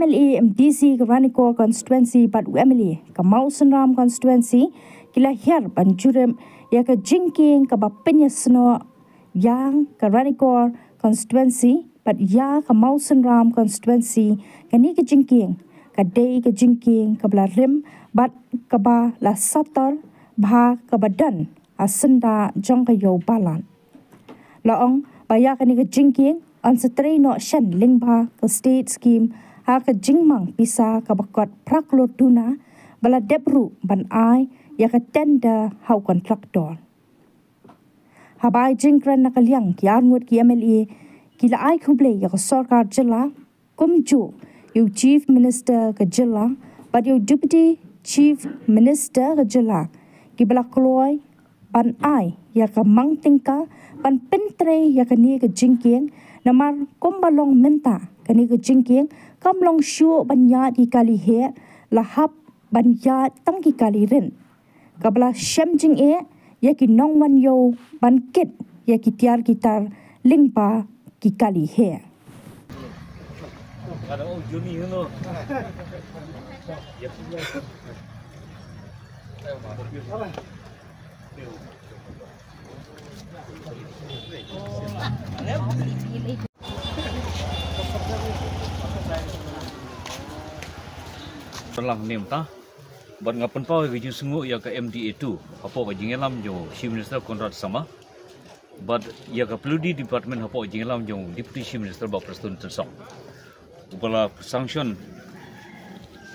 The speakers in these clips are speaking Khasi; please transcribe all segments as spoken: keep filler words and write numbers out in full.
MLA MDC ka Ranikor constituency bad u MLA ka Mawsynram constituency ki la hiar ban jurip ïa ka jingkieng kaba pynïasnoh ïa ka Ranikor constituency bad ïa ka Mawsynram constituency. Kane ka jingkieng ka dei ka jingkieng kaba la rim bad kaba la sator bha kaba don ha syndah jong ka ïew Balat. La ong ba ïa kane ka jingkieng yn sa trei noh shen lyngba ka state scheme ha ka jingmang pisa kaba kot phra klur duna ba la dep ruh ban ai ïa ka tender ha u kontraktor. Haba ai jingkren na ka liang ki arngut ki MLA ki la ai khublei ïa ka sorkar jylla kumjuh ïa u Chief Minister ka jylla bad ïa u Deputy Chief Minister ka jylla kiba la kloi ban ai ïa ka mang tyngka ban pyntrei ïa kane ka jingkieng. Namar kumba long mynta kane ka jingkieng kam long shuh ban ïaid ki kali heh, la hap ban ïaid tang ki kali rit. Kaba la shem jingeh ïa ki nongwan ïew ban kit ïa ki tiar ki tar lyngba ki kali heh. Lang nim ta. Bad nga pynpaw ïa ka jingsngewnguh ïa ka M D A two hapoh ka jingïalam jong u Chief Minister Conrad Sangma. Bad ïa ka P W D department hapoh ka jingïalam jong u Deputy Chief Minister Bah Prestone Tynsong, uba la sanction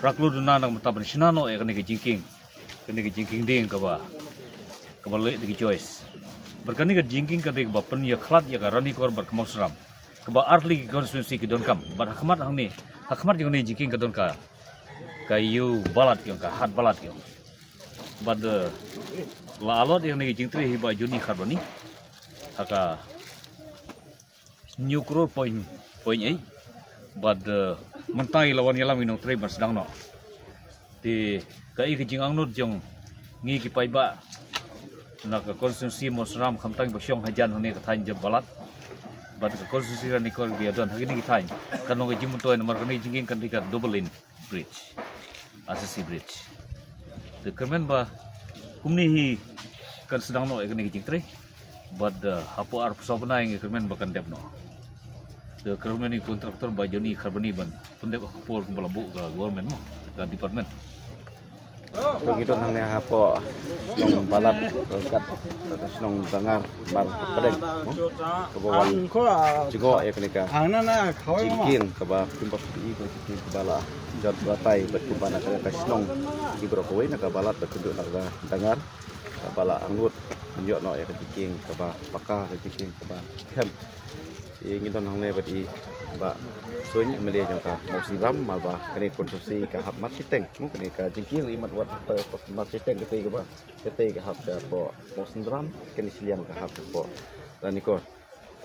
phra klur duna na ka bynta ban shna noh ïa kane ka jingkieng, kane ka jingkieng dieng kaba, kaba leh da ki Joyce. Bad kane ka jingkieng ka dei kaba pynïakhlad ïa ka Ranikor bad ka Mawsynram, kaba ar tylli ki constituency ki donkam. Bad ha khmat hangne, ha khmat jong kane ka jingkieng ka don ka, ka ïew Balat ki ong, ka hat Balat ki ong. Bad, eh, la allot ïa kane ka jingtrei hi Bah Johnny Kharbani ha ka hynñiew klur point, point eight. Bad, eh, mynta la wan ïalam ïa u nongtrei ban sdang noh. Te kaei ka jingangnud jong ngi ki paidbah na ka constituency Mawsynram, khamtam ba shong hajan hangne ka thaiñ jong Balat bad ka constituency Ranikor, ba ïa don ha kine ki thaiñ, kan long ka jingmyntoi namar kane ka jingkieng kan dei ka double lane bridge, R C C bridge. Te kyrmen ba kumne hi kan sdang noh ïa kane ka jingtrei. Bad, eh, hapoh arphew saw bnai ngi kyrmen ba kan dep noh. Te kyrmen ïa u kontraktor Bah Johnny Kharbani ban pyndep ha ka por kumba la buh ka government mo, ka department. To ngi don hangne hapoh shnong Balat, ryngkat ka shnong Dangar, mar hapdeng mo, kaba wan jngoh ïa kane ka jingkieng kaba kumba phi i, ka jingkieng kaba la jot batai bad kumba na ka shnong ki baroh kawei, na ka Balat bad kynduh na ka Dangar, kaba la angnud ban ïoh noh ïa ka jingkieng kaba paka, ka jingkieng kaba khem. Te ngi don hangne bad i Bah Suin, MLA jong ka Mawsynram, mar ba kane ka constituency ka hap mat shiteng mo, kane ka jingkieng i mat wat, eh, mat shiteng, kata kaba, kata ka hap shapoh Mawsynram, kane shiliang ka hap shapoh Ranikor.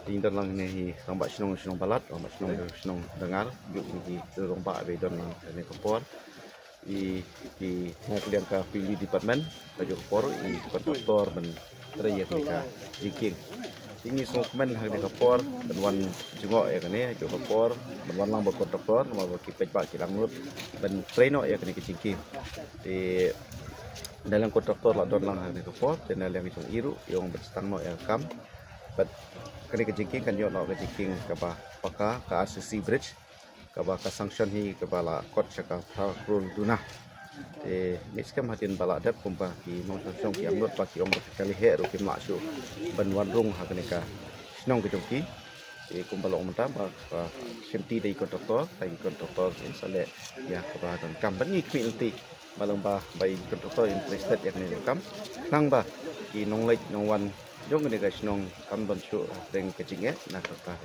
Te ngi don lang hangne hi rangbah shnong shnong Balat, rangbah shnong shnong Dangar, juk ngi hi rangbah ba i don lang kane ka por. I, i na ka liang ka P W D department, ka jong ka por i kontraktor ban trei ïa kane ka jingkieng. Te ngi sngewkmen ha kane ka por ban wan jngoh ïa kane, jong ka por ban wan lang bad kontraktor, namar ba ki paidbah ki la angnud ban trei noh ïa kane ka jingkieng. Te na liang kontraktor la don lang ha kane ka por, te na liang jong i ruh i ong ban sdang noh ïa ka kam. Bad kane ka jingkieng kan ïoh noh ka jingkieng kaba paka, ka R C C bridge, kaba ka sanction hi kaba la kot sha ka phra klur duna. Te ngeit skhem hadien ba la dep, kumba ki nongshong shnong ki angnud ba ki ong ba ki kali heh ruh kim lah shuh ban wan rung ha kane ka shnong ka jong ki. Te kumba long mynta ba, ba shimti da i kontraktor, da i kontraktor in sa leh ïa kaba donkam. Ban ngi khmih lynti ba long ba, ba i kontraktor interested ïa kane ka kam, khnang ba ki nongleit nongwan jong kane ka shnong kan don shuh ha ka jingeh na ka, ka